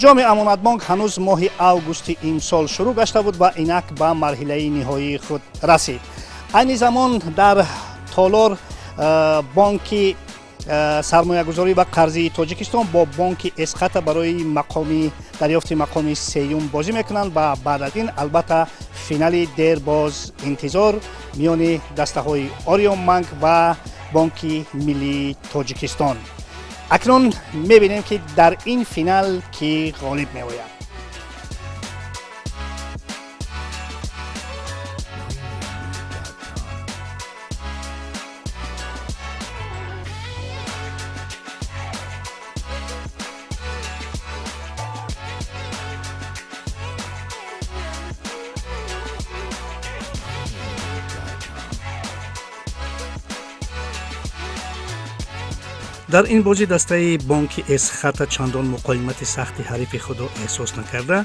Ҷоми Амонатбонк ҳанӯз моҳи августи имсол шурӯъ гашта буд ва инак ба марҳилаи ниҳоии худ расид. Айни замон дар толор бонки сармоягузорӣ ва қарзии Тоҷикистон бо бонки Эсхата барои мақоми дарёфти мақоми сеюм бозӣ мекунанд ва баъд аз ин, албатта, финали дербоз интизор миёни дастаҳои Ориёнбанк ва Бонки Миллии Тоҷикистон. Акнун мебинем, ки дар ин финал кӣ ғолиб меояд. Дар ин бозӣ дастаи бонки Эсхата чандон муқовимати сахти ҳарифи худро эҳсос накарда,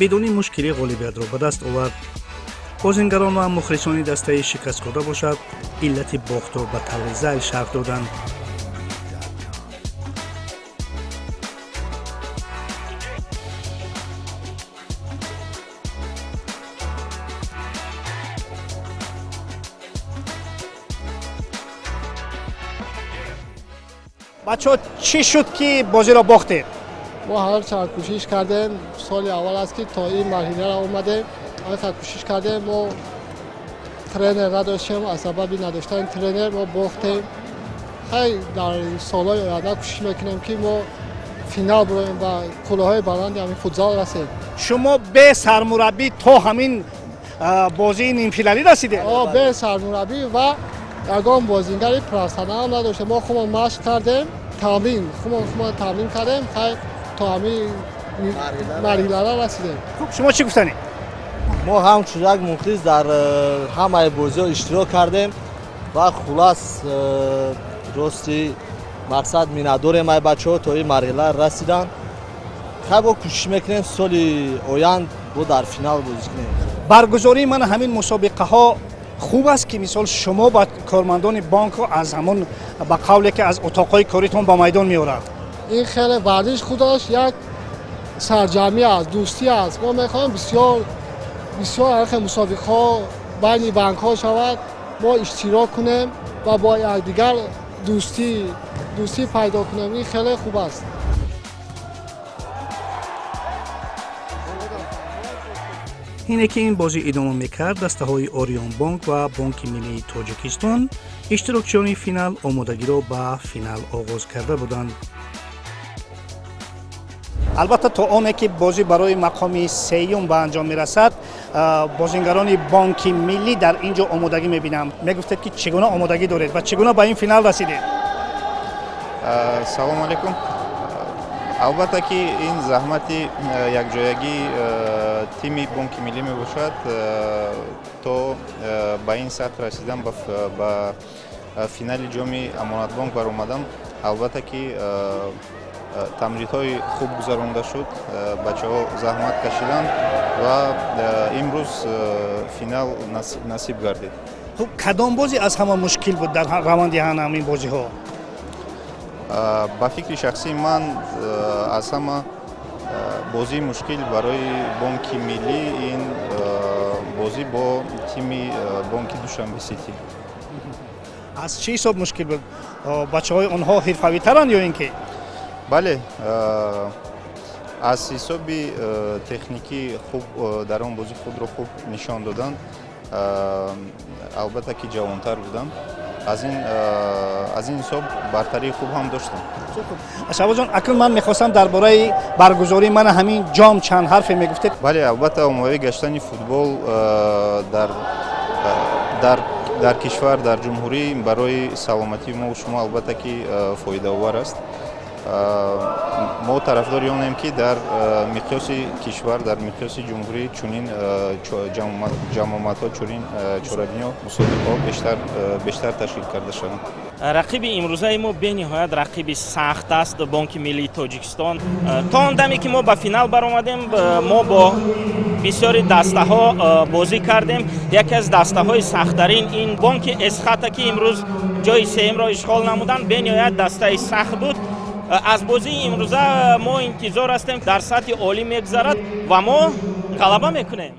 бидуни мушкилӣ ғолибиятро ба даст овард. Бозингарон ва мухлисони дастаи шикастхӯрда бошад, иллати бохтро ба таври зайл шарҳ доданд. Бачаҳо, чӣ шуд, ки бозиро бохтед? Мо ҳар чанд кӯшиш кардем, соли аввал аст, ки то ин марҳиларо омадем, ҳар кӯшиш кардем. Мо тренер надоштем, аз сабаби надоштани тренер мо бохтем. Хай, дар солҳои оянда кӯшиш мекунем, ки мо финал бироем ва қуллаҳои баланди ҳамин футзал расем. Шумо бе сармураббӣ то ҳамин бозии нимфиналӣ расидед? Бе сармураббӣ ва ягон бозингари профессионал надоштем. Мо худмон машқ кардем, тамрин, худмон худмон тамрин кардем. Хай, то ҳамин марҳилара расидем. Хуб, шумо чӣ гуфтанед? Мо ҳамчун як мухлис дар ҳамаи бозиҳо иштирок кардем ва хулас, рости мақсад, миннатдорем ай бачаҳо, то ин марҳила расиданд. Хай, бо кӯшиш мекунем, соли оянд бо дар финал бозӣ кунем. Баргузории мана ҳамин мусобиқаҳо хуб аст, ки мисол шумо ба кормандони бонкро аз ҳамон, ба қавле ки, аз утоқҳои коритон ба майдон меорад. Ин хеле варзиш худаш як сарҷамъӣ аст, дӯстӣ аст. Мо мехоҳем бисёр бисёр ҳархел мусобиқаҳо байни бонкҳо шавад, мо иштирок кунем ва бо якдигар дӯстӣ пайдо кунем. Ин хеле хуб аст. Ҳине ки ин бозӣ идома мекард, дастаҳои Ориёнбонк ва Бонки Миллии Тоҷикистон, иштирокчиёни финал, омодагиро ба финал оғоз карда буданд. Албатта, то оне ки бозӣ барои мақоми сеюм ба анҷом мерасад, бозингарони Бонки Миллӣ дар ин ҷо омодагӣ мебинам. Мегуфтед, ки чӣ гуна омодагӣ доред ва чӣ гуна ба ин финал расидед? Салому алайкум. Албатта ки ин заҳмати якҷоягии тими Бонки Миллӣ мебошад. То ба ин сатҳ расидан, ба финали ҷоми Амонатбонк баромадан, албатта ки тамринҳои хуб гузаронда шуд, бачаҳо заҳмат кашиданд ва имрӯз финал насиб гардид. Хуб, кадом бозӣ аз ҳама мушкил буд дар раванди ҳамин бозиҳо? Ба фикри шахсии ман, аз ҳама бозии мушкил барои Бонки Миллӣ ин бозӣ бо тими бонки Душанбе Сити. Аз чӣ ҳисоб мушкил буд? Бачаҳои онҳо ҳирфавитаранд ё ин ки? Бале, аз ҳисоби техникӣ хуб дар он бозӣ худро хуб нишон доданд. Албатта ки ҷавонтар буданд, аз ин ҳисоб бартарии хуб ҳам доштанд. Шаҳбозҷон, акнун ман мехостам дар бораи баргузории мана ҳамин ҷом чанд ҳарфе мегуфтед. Бале, албатта, оммавӣ гаштани футбол дар кишвар, дар ҷумҳурӣ барои саломатии мо шумо, албатта ки, фоидаовар аст. Мо тарафдори онем, ки дар миқёси кишвар, дар миқёси ҷумҳурӣ чунин ҷамъомадҳо, чунин чорабиниҳо, мусобиқаҳо бештар ташкил карда шаванд. Рақиби имрӯзаи мо бениҳоят рақиби сахт аст, Бонки Миллии Тоҷикистон. То он даме ки мо ба финал баромадем, мо бо бисёри дастаҳо бозӣ кардем. Яке аз дастаҳои сахттарин ин бонки Эсхата, ки имрӯз ҷои сеюмро ишғол намуданд, бениҳоят дастаи сахт буд. Аз бозии имрӯза мо интизор ҳастем, дар сатҳи олӣ мегузарад ва мо ғалаба мекунем.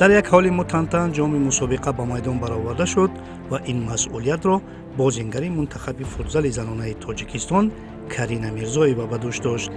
Дар як ҳоли мутантан ҷоми мусобиқа ба майдон бароварда шуд ва ин масъулиятро бозингари мунтахаби футзали занонаи Тоҷикистон Карина Мирзоева ба дӯш дошт.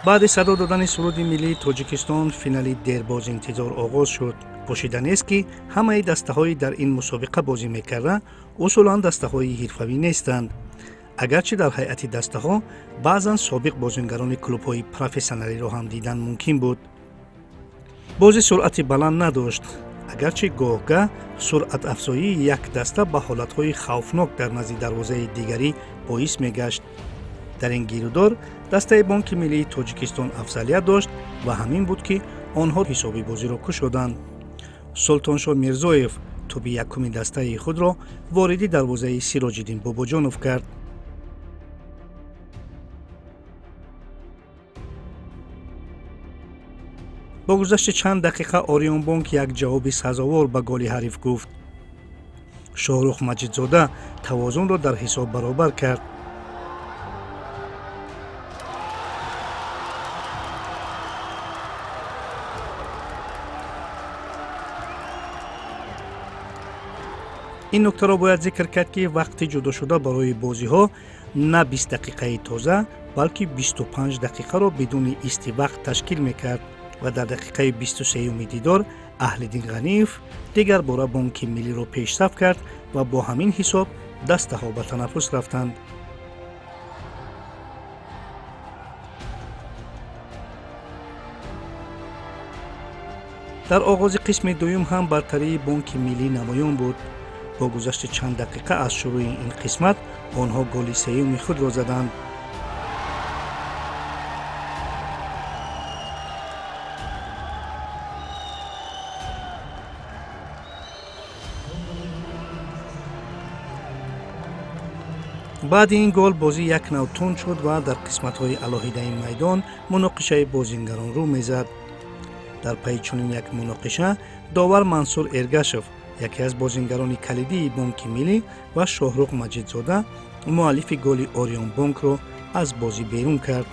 Баъди садо додани суруди миллии Тоҷикистон финали дербоз интизор оғоз шуд. Пӯшида нест, ки ҳамаи дастаҳои дар ин мусобиқа бозӣ мекарда усулан дастаҳои ҳирфавӣ нестанд. Агарчи дар ҳайати дастаҳо баъзан собиқ бозингарони клубҳои профессионалиро ҳам дидан мумкин буд. Бозӣ суръати баланд надошт. Агарчи гоҳ-гаҳ суръатафзоии як даста ба ҳолатҳои хавфнок дар назди дарвозаи дигарӣ боис мегашт. Дар ин гирудор дастаи Бонки миллии Тоҷикистон афзалият дошт ва ҳамин буд, ки онҳо ҳисоби бозиро кушоданд. Султоншо Мирзоев тӯби якуми дастаи худро вориди дарвозаи Сироҷиддин Бобоҷонов кард. Бо гузашти чанд дақиқа Ориёнбонк як ҷавоби сазовор ба голи ҳариф гуфт. Шоҳрух Маҷидзода тавозунро дар ҳисоб баробар кард. Ин нуктаро бояд зикр кард, ки вақти ҷудошуда барои бозиҳо на 20 дақиқаи тоза, балки 25 дақиқаро бидуни истивақт ташкил мекард ва дар дақиқаи 23-юми дидор Аҳлиддин Ғаниев дигар бора Бонки миллиро пешсаф кард ва бо ҳамин ҳисоб дастаҳо ба танаффус рафтанд. Дар оғози қисми дуюм ҳам бартарии Бонки миллӣ намоён буд. Бо гузашти чанд дақиқа аз шурӯи ин қисмат онҳо голи сеюми худро заданд. Баъди ин гол бозӣ як нав тунд шуд ва дар қисматҳои алоҳидаи майдон муноқишаи бозингарон рӯ мезад. Дар пайи чунин як муноқиша довар Мансур Эргашев, яке аз бозингарони калидии Бонки миллӣ, ва Шоҳрух Маҷидзода, муаллифи голи Ориёнбонкро аз бозӣ берун кард.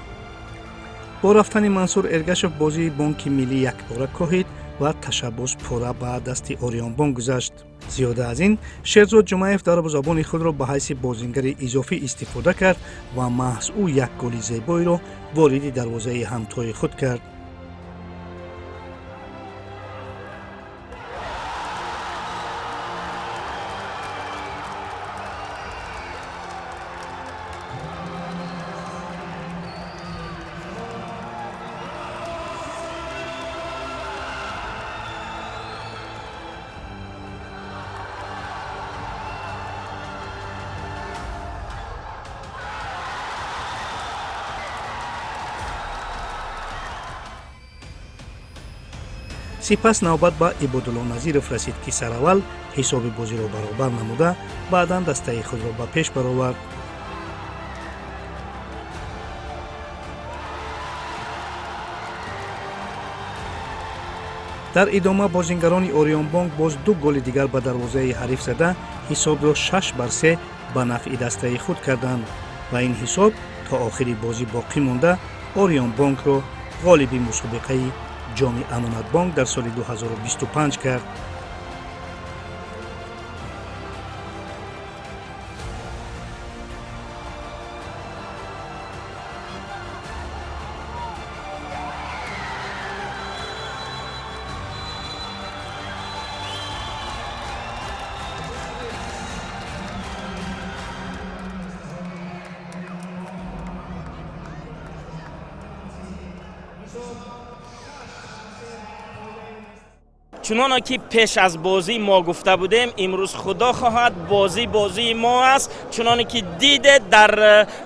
Бо рафтани Мансур Эргашев бозии Бонки миллӣ якбора коҳид ва ташаббус пурра ба дасти Ориёнбонк гузашт. Зиёда аз ин, Шерзод Ҷумаев дарвозабони худро ба ҳайси бозингари изофӣ истифода кард ва маҳз ӯ як голи зебоеро вориди дарвозаи ҳамтои худ кард. Сипас навбат ба Ибодулло Назиров расид, ки сараввал ҳисоби бозиро баробар намуда, баъдан дастаи худро ба пеш баровард. Дар идома бозингарони Ориёнбонк боз ду голи дигар ба дарвозаи ҳариф зада, ҳисобро 6-3 ба нафъи дастаи худ карданд ва ин ҳисоб то охири бозӣ боқӣ монда Ориёнбонкро ғолиби мусобиқаи ҷоми Амонатбонк дар соли 2025 кард. Чуноне ки пеш аз бозӣ мо гуфта будем, имрӯз худо хоҳад бозӣ бозии мо аст. Чуноне ки дидед, дар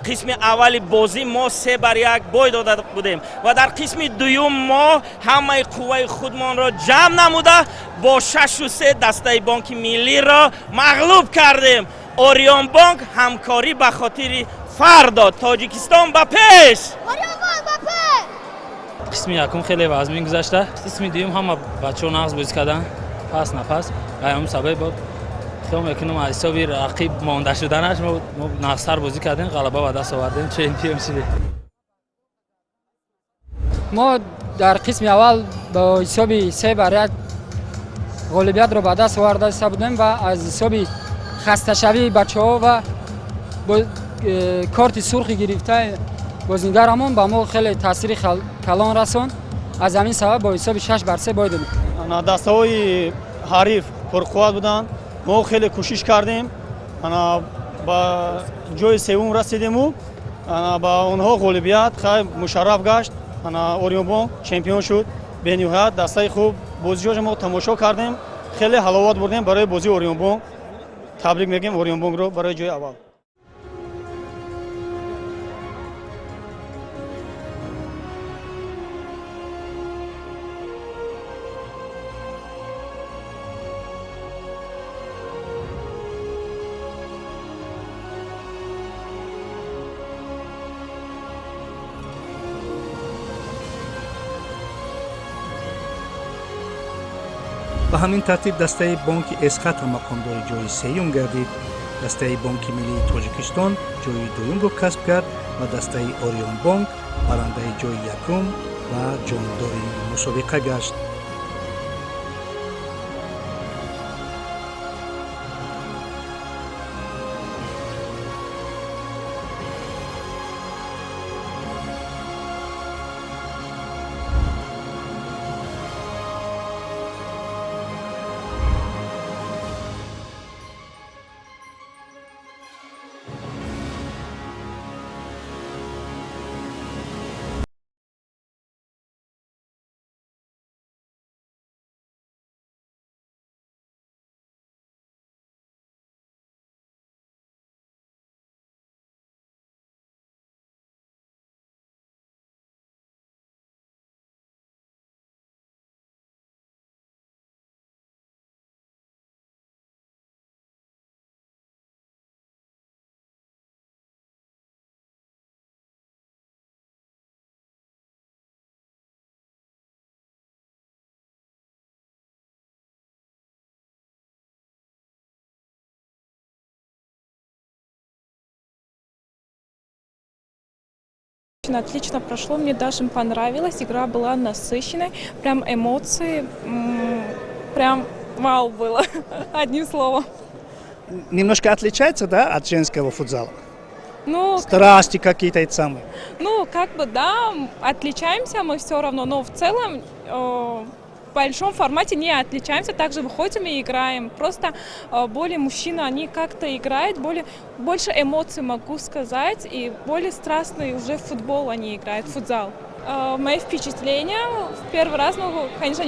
қисми аввали бозӣ мо 3-1 бой дода будем ва дар қисми дуюм мо ҳамаи қувваи худмонро ҷамъ намуда бо 6-3 дастаи Бонки Миллиро мағлуб кардем. Ориёнбонк, ҳамкорӣ ба хотири фардо. Тоҷикистон ба пеш! Қисми якум хеле вазмин гузашта, қисми дуюм ҳама бачаҳо нағз бозӣ карданд, пас на пас. Ба ҳамин сабаб буд, хиёл мекунам, аз ҳисоби рақиб монда шуданаш мо нағзтар бозӣ кардем, ғалаба ба даст овардем, чемпион шудем. Мо дар қисми аввал бо ҳисоби 3-1 ғолибиятро ба даст оварда будем ва аз ҳисоби хасташавии бачаҳо ва бо корти сурхи гирифтаи бозингарамон ба мо хеле таъсири калон расонд. Аз ҳамин сабаб бо ҳисоби 6-3 бой додем. Дастаҳои ҳариф пурқувват буданд, мо хеле кӯшиш кардем, ба ҷои севум расидему ба онҳо ғолибият хай мушарраф гашт. Ориёнбонк чемпион шуд. Бениҳоят дастаи хуб бозиҳоро мо тамошо кардем, хеле ҳаловат бурдем барои бозии Ориёнбонк. Табрик мегӯем Ориёнбонкро барои ҷои аввал. Ба ҳамин тартиб дастаи бонки Эсхата мақомдори ҷои сеюм гардид. Дастаи Бонки Миллии Тоҷикистон ҷои дуюмро касб кард ва дастаи Ориёнбонк барандаи ҷои якум ва ҷондори мусобиқа гашт. Отлично прошло, мне даже понравилось, игра была насыщенной, прям эмоции, прям вау было, одним словом. Немножко отличается, да, от женского футзала? Ну, страсти какие-то эти самые. Ну, как бы, да, отличаемся мы все равно, но в целом в большом формате не отличаемся, также выходим и играем. Просто более мужчины, они как-то играют, больше эмоций, могу сказать, и более страстный уже в футбол они играют, в футзал. Мои впечатления, в первый раз, ну, конечно,